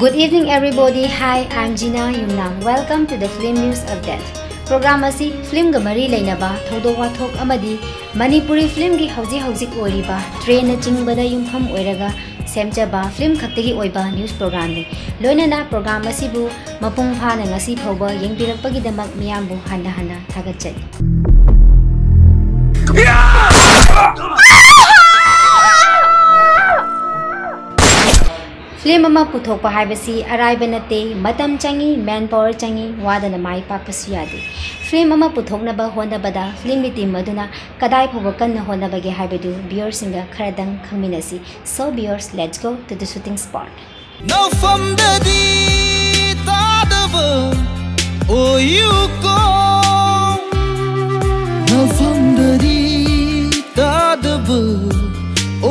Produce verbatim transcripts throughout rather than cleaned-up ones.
Good evening, everybody. Hi, I'm Gina Yumnam. Welcome to the Film News Update. Program ꯑꯁꯤ ꯐꯤꯂꯝꯒ ꯃꯔꯤ ꯂꯩꯅꯕ ꯊꯧꯗꯣꯛ ꯋꯥꯊꯣꯛ ꯑꯃꯗꯤ ꯃꯅꯤꯄꯨꯔꯤ ꯐꯤꯂꯝꯒꯤ ꯍꯧꯖꯤꯛ ꯍꯧꯖꯤꯛ ꯑꯣꯏꯔꯤꯕ ꯇ꯭ꯔꯦꯟꯅꯆꯤꯡꯕꯗ ꯌꯨꯝꯐꯝ ꯑꯣꯏꯔꯒ ꯁꯦꯝꯖꯕ ꯐꯤꯂꯝ ꯈꯛꯇꯒꯤ ꯑꯣꯏꯕ ꯅ꯭ꯌꯨꯁ ꯄ꯭ꯔꯣꯒ꯭ꯔꯥꯝꯅꯤ꯫ ꯂꯣꯏꯅꯅ ꯄ꯭ꯔꯣꯒ꯭ꯔꯥꯝ ꯑꯁꯤꯕꯨ ꯃꯄꯨꯡ ꯐꯥꯅ ꯉꯁꯤ ꯐꯥꯎꯕ ꯌꯦꯡꯕꯤꯔꯛꯄꯒꯤꯗꯃꯛ ꯃꯤꯌꯥꯝꯕꯨ ꯍꯟꯅ ꯍꯟꯅ ꯊꯥꯒꯠꯆꯔꯤ꯫ ꯐꯤꯂꯝ ꯑꯃ ꯄꯨꯊꯣꯛꯄ ꯍꯥꯏꯕꯁꯤ ꯑꯔꯥꯏꯕ ꯅꯠꯇꯦ, ꯃꯇꯝ ꯆꯪꯏ, ꯃꯦꯟ ꯄꯥꯋꯔ ꯆꯪꯏ, ꯋꯥꯗꯅ ꯃꯥꯏ ꯄꯥꯛꯄꯁꯨ ꯌꯥꯗꯦ꯫ ꯐꯤꯂꯝ ꯑꯃ ꯄꯨꯊꯣꯛꯅꯕ ꯍꯣꯠꯅꯕꯗ ꯐꯤꯂꯝꯒꯤ ꯇꯤꯝ ꯑꯗꯨꯅ ꯀꯗꯥꯏ ꯐꯥꯎꯕ ꯀꯟꯅ ꯍꯣꯠꯅꯕꯒꯦ ꯍꯥꯏꯕꯗꯨ ꯚꯤꯌꯔꯁꯤꯡꯒ ꯈꯔꯗꯪ ꯈꯪꯃꯤꯟꯅꯁꯤ꯫ So viewers, let's go to the shooting spot. ꯅꯐꯝꯗꯗꯤ ꯇꯥꯗꯕ ꯑꯣꯏꯌꯨꯀꯣ꯫ ꯅꯐꯝꯗꯗꯤ ꯇꯥꯗꯕ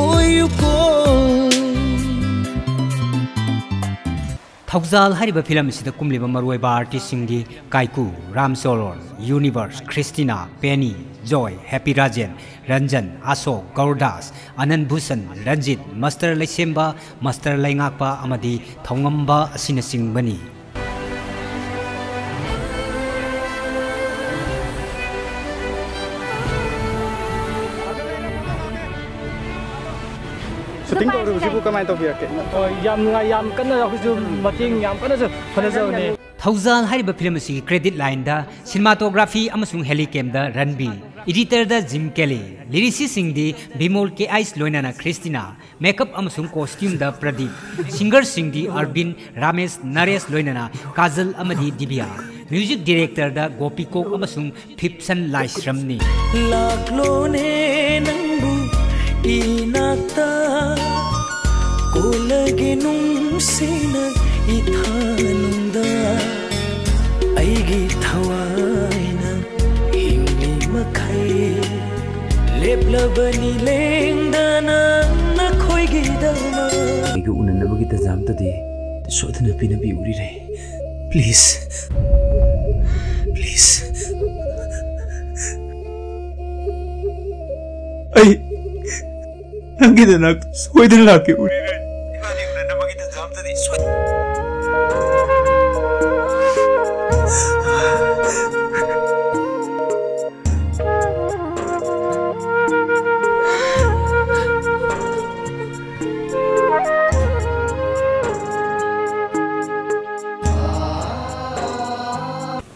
ꯑꯣꯏꯌꯨꯀꯣ꯫ ꯊꯧꯖꯥꯜ ꯍꯥꯏꯔꯤꯕ ꯐꯤꯂꯝ ꯑꯁꯤꯗ ꯀꯨꯝꯂꯤꯕ ꯃꯔꯨꯑꯣꯏꯕ ꯑꯥꯔꯇꯤꯁꯁꯤꯡꯗꯤ ꯀꯥꯏꯀꯨ, ꯔꯥꯝ ꯆꯣꯔꯣꯟ, ꯌꯨꯅꯤꯚꯔꯁ, ꯈ꯭ꯔꯤꯁꯇꯤꯅꯥ, ꯄꯦꯅꯤ, ꯖꯣꯏ, ꯍꯦꯄꯤ ꯔꯥꯖꯦꯟ, ꯔꯟꯖꯟ, ꯑꯁꯣꯛ, ꯒꯧꯔꯗꯥꯁ, ꯑꯅꯟ ꯚꯨꯁꯟ, ꯔꯟꯖꯤꯠ, ꯃꯁꯇꯔ ꯂꯩꯁꯦꯝꯕ, ꯃꯁꯇꯔ ꯂꯩꯉꯥꯛꯄ ꯑꯃꯗꯤ ꯊꯧꯉꯝꯕ ꯑꯁꯤꯅꯆꯤꯡꯕꯅꯤ꯫ ꯁꯨꯇꯤꯡ ꯇꯧꯔꯤꯕꯁꯤꯕꯨ ꯀꯃꯥꯏꯅ ꯇꯧꯕꯤꯔꯛꯀꯦ? ꯑꯣ, ꯌꯥꯝ ꯅꯨꯡꯉꯥꯏ, ꯌꯥꯝ ꯀꯟꯅ ꯑꯩꯈꯣꯏꯁꯨ ꯃꯇꯦꯡ ꯌꯥꯝ ꯀꯟꯅꯁꯨ ꯍꯣꯠꯅꯖꯕꯅꯤ꯫ ꯊꯧꯖꯥꯜ ꯍꯥꯏꯔꯤꯕ ꯐꯤꯂꯝ ꯑꯁꯤꯒꯤ ꯀ꯭ꯔꯦꯗꯤꯠ ꯂꯥꯏꯟꯗ ꯁꯤꯅꯦꯃꯥꯇꯣꯒ꯭ꯔꯥꯐꯤ ꯑꯃꯁꯨꯡ ꯍꯦꯂꯤꯀꯦꯝꯗ ꯔꯟꯕꯤ, ꯏꯗꯤꯇꯔꯗ ꯖꯤꯝ ꯀꯦꯂꯤ, ꯂꯤꯔꯤꯁꯤꯁꯁꯤꯡꯗꯤ ꯕꯤꯃꯣꯜ ꯀꯦ ꯑꯥꯏꯁ ꯂꯣꯏꯅꯅ ꯈ꯭ꯔꯤꯁꯇꯤꯅꯥ, ꯃꯦꯀꯞ ꯑꯃꯁꯨꯡ ꯀꯣꯁꯇ꯭ꯌꯨꯝꯗ ꯄ꯭ꯔꯗꯤꯞ, ꯁꯤꯡꯒꯔꯁꯤꯡꯗꯤ ꯑꯔꯕꯤꯟ, ꯔꯥꯃꯦꯁ, ꯅꯔꯦꯁ ꯂꯣꯏꯅꯅ ꯀꯥꯖꯜ ꯑꯃꯗꯤ ꯗꯤꯕꯤꯌꯥ, ꯃ꯭ꯌꯨꯖꯤꯛ ꯗꯤꯔꯦꯛꯇꯔꯗ ꯒꯣꯄꯤꯀꯣꯛ ꯑꯃꯁꯨꯡ ꯐꯤꯞꯁꯟ ꯂꯥꯏꯁ꯭ꯔꯝꯅꯤ꯫ ꯂꯥꯛꯂꯣꯅꯦ ꯅꯪꯕꯨ ꯏꯅꯥꯛꯇ, ꯀꯣꯜꯂꯒꯦ ꯅꯨꯡꯁꯤꯅ ꯏꯊꯥꯅꯨꯡꯗ, ꯑꯩꯒꯤ ꯊꯋꯥꯏꯅ ꯍꯤꯡꯂꯤ ꯃꯈꯩ, ꯂꯦꯞꯂꯕꯅꯤ ꯂꯦꯡꯗꯅ ꯅꯈꯣꯏꯒꯤꯗꯃꯛ꯫ ꯑꯩꯒ ꯎꯅꯅꯕꯒꯤ ꯇꯟꯖꯥ ꯑꯝꯇꯗꯤ ꯁꯣꯏꯗꯅ ꯄꯤꯅꯕꯤꯌꯨꯔꯤꯔꯦ꯫ Please. Please. ꯑꯩ ꯅꯪꯒꯤꯗꯃꯛ ꯁꯣꯏꯗꯅ ꯂꯥꯛꯀꯦ, ꯎꯔꯤꯔꯦ꯫ ꯏꯕꯥꯅꯤ ꯎꯅꯅꯕꯒꯤ ꯇꯟꯖꯥ ꯑꯝꯇꯗꯤ ꯁꯣꯏ-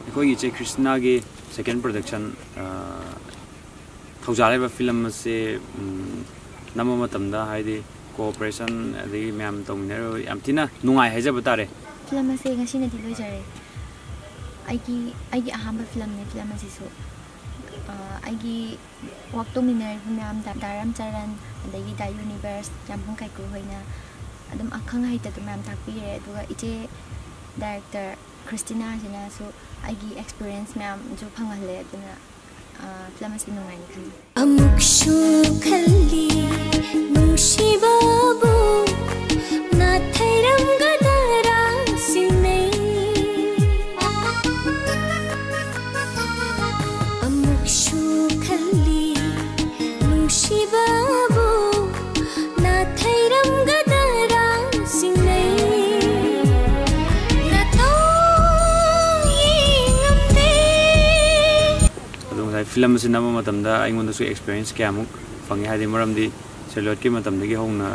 ꯑꯩꯈꯣꯏꯒꯤ ꯏꯆꯦ ꯈ꯭ꯔꯤꯁꯇꯤꯅꯥꯒꯤ second production, ꯑ, ꯊꯧꯖꯥꯜ ꯍꯥꯏꯕ film ꯑꯁꯦ, ꯎꯝ, ꯅꯝꯕ ꯃꯇꯝꯗ, ꯍꯥꯏꯗꯤ, cooperation ꯑꯗꯒꯤ ꯃꯌꯥꯝ ꯇꯧꯃꯤꯟꯅꯔꯒ ꯌꯥꯝ ꯊꯤꯅ ꯅꯨꯡꯉꯥꯏ ꯍꯥꯏꯖꯕ ꯇꯥꯔꯦ꯫ Film ꯑꯁꯦ ꯉꯁꯤꯅꯗꯤ ꯂꯣꯏꯖꯔꯦ꯫ ꯑꯩꯒꯤ, ꯑꯩꯒꯤ ꯑꯍꯥꯟꯕ filmꯅꯦ film ꯑꯁꯤꯁꯨ꯫ ꯑ, ꯑꯩꯒꯤ work ꯇꯧꯃꯤꯟꯅꯔꯤꯕ ꯃꯌꯥꯝ, ꯗꯥ, ꯗꯥ ꯔꯥꯝꯆꯔꯟ, ꯑꯗꯒꯤ ꯗꯥ ꯌꯨꯅꯤꯚꯔꯁ, ꯌꯥꯝꯕꯨꯡ ꯀꯥꯏꯀꯨ ꯍꯣꯏꯅ ꯑꯗꯨꯝ ꯑꯈꯪ ꯑꯍꯩꯇꯗꯣ ꯃꯌꯥꯝ ꯇꯥꯛꯄꯤꯔꯦ꯫ ꯑꯗꯨꯒ ꯏꯆꯦ director ꯈ꯭ꯔꯤꯁꯇꯤꯅꯥꯁꯤꯅꯁꯨ ꯑꯩꯒꯤ experience ꯃꯌꯥꯝꯁꯨ ꯐꯪꯍꯜꯂꯦ꯫ ꯑꯗꯨꯅ, ꯑ, film ꯑꯁꯤ ꯅꯨꯡꯉꯥꯏꯅꯤ ꯈꯜꯂꯤ꯫ ꯑꯃꯨꯛꯁꯨ ꯈꯜꯂꯤ ꯅꯨꯡꯁꯤꯕꯕꯨ ꯅꯥꯊꯩꯔꯝꯒꯗꯔꯥ ꯁꯤꯡꯅꯩ꯫ ꯑꯃꯨꯛꯁꯨ ꯈꯜꯂꯤ ꯅꯨꯡꯁꯤꯕꯕꯨ ꯅꯥꯊꯩꯔꯝꯒꯗꯔꯥ ꯁꯤꯡꯅꯩ꯫ ꯅꯇꯧ ꯌꯦꯡꯉꯝꯗꯦ꯫ ꯑꯗꯣ ꯉꯁꯥꯏ film ꯑꯁꯤ ꯅꯝꯕ ꯃꯇꯝꯗ ꯑꯩꯉꯣꯟꯗꯁꯨ experience ꯀꯌꯥꯃꯨꯛ ꯐꯪꯉꯤ, ꯍꯥꯏꯗꯤ ꯃꯔꯝꯗꯤ celluloidꯀꯤ ꯃꯇꯝꯗꯒꯤ ꯍꯧꯅ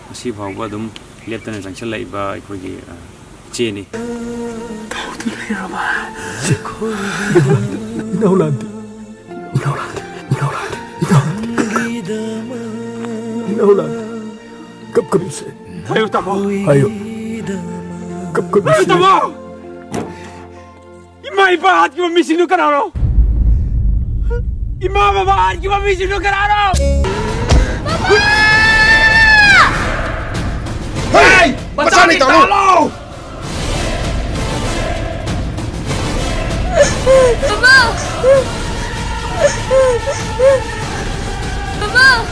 ꯉꯁꯤ ꯐꯥꯎꯕ ꯑꯗꯨꯝ ꯂꯦꯞꯇꯅ ꯆꯪꯁꯤꯜꯂꯛꯏꯕ ꯑꯩꯈꯣꯏꯒꯤ, ꯑ, ꯏꯆꯦꯅꯤ꯫ ꯏꯅꯧꯂꯥꯟꯗꯤ, ꯏꯅꯧꯂꯥꯟꯗꯤ, ꯏꯅꯧꯂꯥꯟꯗꯤ, ꯏꯅꯧꯂꯥꯟꯗꯤ, ꯏꯅꯧꯂꯥꯟꯗꯤ꯫ ꯀꯞꯀꯅꯨꯁꯦ꯫ ꯍꯥꯏꯌꯨ ꯇꯥꯃꯣ꯫ ꯍꯥꯏꯌꯨ꯫ ꯀꯞꯀꯅꯨꯁꯦ꯫ ꯍꯥꯏꯌꯨ ꯇꯥꯃꯣ꯫ ꯏꯃꯥ ꯏꯄꯥ ꯍꯥꯠꯈꯤꯕ ꯃꯤꯁꯤꯡꯗꯨ ꯀꯅꯥꯅꯣ? ꯏꯃꯥ ꯕꯕꯥ ꯍꯥꯠꯈꯤꯕ ꯃꯤꯁꯤꯡꯗꯨ ꯀꯅꯥꯅꯣ? ꯍꯦ! ꯃꯆꯥꯅꯤ ꯇꯥꯃꯣ! ꯕꯕꯥ! ꯕꯕꯥ!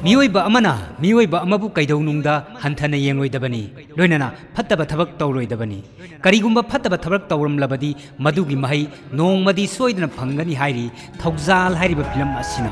ꯃꯤꯑꯣꯏꯕ ꯑꯃꯅ ꯃꯤꯑꯣꯏꯕ ꯑꯃꯕꯨ ꯀꯩꯗꯧꯅꯨꯡꯗ ꯍꯟꯊꯅ ꯌꯦꯡꯂꯣꯏꯗꯕꯅꯤ, ꯂꯣꯏꯅꯅ ꯐꯠꯇꯕ ꯊꯕꯛ ꯇꯧꯔꯣꯏꯗꯕꯅꯤ꯫ ꯀꯔꯤꯒꯨꯝꯕ ꯐꯠꯇꯕ ꯊꯕꯛ ꯇꯧꯔꯝꯂꯕꯗꯤ ꯃꯗꯨꯒꯤ ꯃꯍꯩ ꯅꯣꯡꯃꯗꯤ ꯁꯣꯏꯗꯅ ꯐꯪꯒꯅꯤ ꯍꯥꯏꯔꯤ ꯊꯧꯖꯥꯜ ꯍꯥꯏꯔꯤꯕ ꯐꯤꯂꯝ ꯑꯁꯤꯅ꯫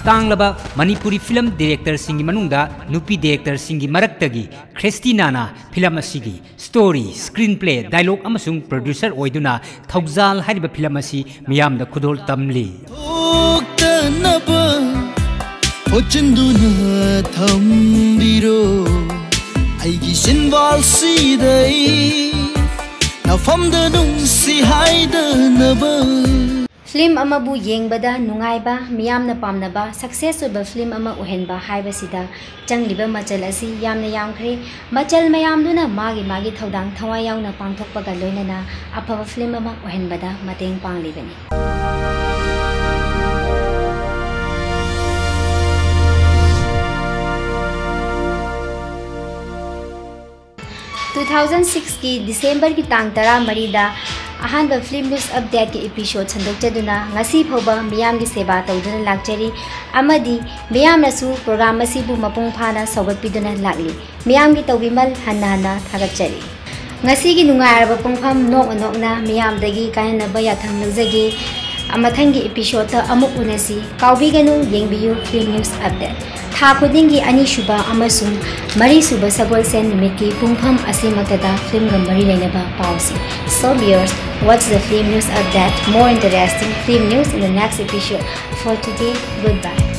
ꯇꯥꯡꯂꯕ ꯃꯅꯤꯄꯨꯔꯤ ꯐꯤꯂꯝ ꯗꯤꯔꯦꯛꯇꯔꯁꯤꯡꯒꯤ ꯃꯅꯨꯡꯗ ꯅꯨꯄꯤ ꯗꯤꯔꯦꯛꯇꯔꯁꯤꯡꯒꯤ ꯃꯔꯛꯇꯒꯤ ꯈ꯭ꯔꯤꯁꯇꯤꯅꯥꯅ ꯐꯤꯂꯝ ꯑꯁꯤꯒꯤ ꯁ꯭ꯇꯣꯔꯤ, ꯁ꯭ꯀ꯭ꯔꯤꯟ ꯄ꯭ꯂꯦ, ꯗꯥꯏꯂꯣꯒ ꯑꯃꯁꯨꯡ ꯄ꯭ꯔꯣꯗ꯭ꯌꯨꯁꯔ ꯑꯣꯏꯗꯨꯅ ꯊꯧꯖꯥꯜ ꯍꯥꯏꯔꯤꯕ ꯐꯤꯂꯝ ꯑꯁꯤ ꯃꯤꯌꯥꯝꯗ ꯈꯨꯗꯣꯜ ꯇꯝꯂꯤ꯫ ꯊꯣꯛꯇꯅꯕ ꯍꯣꯠꯆꯤꯟꯗꯨꯅ ꯊꯝꯕꯤꯔꯣ꯫ ꯑꯩꯒꯤ ꯁꯤꯟꯕꯥꯜꯁꯤꯗ ꯑꯩ ꯅꯐꯝꯗ ꯅꯨꯡꯁꯤ ꯍꯥꯏꯗꯅꯕ꯫ ꯐꯤꯂꯝ ꯑꯃꯕꯨ ꯌꯦꯡꯕꯗ ꯅꯨꯡꯉꯥꯏꯕ, ꯃꯤꯌꯥꯝꯅ ꯄꯥꯝꯅꯕ, ꯁꯛꯁꯦꯁ ꯑꯣꯏꯕ ꯐꯤꯂꯝ ꯑꯃ ꯑꯣꯏꯍꯟꯕ ꯍꯥꯏꯕꯁꯤꯗ ꯆꯪꯂꯤꯕ ꯃꯆꯜ ꯑꯁꯤ ꯌꯥꯝꯅ ꯌꯥꯝꯈ꯭ꯔꯦ꯫ ꯃꯆꯜ ꯃꯌꯥꯝꯗꯨꯅ ꯃꯥꯒꯤ ꯃꯥꯒꯤ ꯊꯧꯗꯥꯡ ꯊꯋꯥꯏ ꯌꯥꯎꯅ ꯄꯥꯡꯊꯣꯛꯄꯒ ꯂꯣꯏꯅꯅ ꯑꯐꯕ ꯐꯤꯂꯝ ꯑꯃ ꯑꯣꯏꯍꯟꯕꯗ ꯃꯇꯦꯡ ꯄꯥꯡꯂꯤꯕꯅꯤ꯫ ꯇꯨ ꯊꯥꯎꯖꯟ ꯁꯤꯛꯁꯀꯤ ꯗꯤꯁꯦꯝꯕꯔꯒꯤ ꯇꯥꯡ ꯇꯔꯥꯃꯔꯤꯗ ꯑꯍꯥꯟꯕ ꯐꯤꯂꯝ ꯅ꯭ꯌꯨꯁ ꯑꯞꯗꯦꯠꯀꯤ ꯏꯄꯤꯁꯣꯗ ꯁꯟꯗꯣꯛꯆꯗꯨꯅ ꯉꯁꯤ ꯐꯥꯎꯕ ꯃꯤꯌꯥꯝꯒꯤ ꯁꯦꯕꯥ ꯇꯧꯗꯨꯅ ꯂꯥꯛꯆꯔꯤ ꯑꯃꯗꯤ ꯃꯤꯌꯥꯝꯅꯁꯨ ꯄ꯭ꯔꯣꯒ꯭ꯔꯥꯝ ꯑꯁꯤꯕꯨ ꯃꯄꯨꯡ ꯐꯥꯅ ꯁꯧꯒꯠꯄꯤꯗꯨꯅ ꯂꯥꯛꯂꯤ꯫ ꯃꯤꯌꯥꯝꯒꯤ ꯇꯧꯕꯤꯃꯜ ꯍꯟꯅ ꯍꯟꯅ ꯊꯥꯒꯠꯆꯔꯤ꯫ ꯉꯁꯤꯒꯤ ꯅꯨꯡꯉꯥꯏꯔꯕ ꯄꯨꯡꯐꯝ ꯅꯣꯛꯅ ꯅꯣꯛꯅ ꯃꯤꯌꯥꯝꯗꯒꯤ ꯀꯥꯏꯅꯅꯕ ꯌꯥꯊꯪ ꯂꯧꯖꯒꯦ꯫ ꯃꯊꯪꯒꯤ ꯏꯄꯤꯁꯣꯗꯇ ꯑꯃꯨꯛ ꯎꯅꯁꯤ꯫ ꯀꯥꯎꯕꯤꯒꯅꯨ, ꯌꯦꯡꯕꯤꯌꯨ ꯐꯤꯂꯝ ꯅ꯭ꯌꯨꯁ ꯑꯞꯗꯦꯠ꯫ ꯊꯥ ꯈꯨꯗꯤꯡꯒꯤ ꯑꯅꯤꯁꯨꯕ ꯑꯃꯁꯨꯡ ꯃꯔꯤꯁꯨꯕ ꯁꯒꯣꯜꯁꯦꯟ ꯅꯨꯃꯤꯠꯀꯤ ꯄꯨꯡꯐꯝ ꯑꯁꯤꯃꯛꯇꯗ ꯐꯤꯂꯝꯒ ꯃꯔꯤ ꯂꯩꯅꯕ ꯄꯥꯎꯁꯤꯡ꯫ So viewers, watch the film news update. More interesting film news in the next episode. For today, goodbye.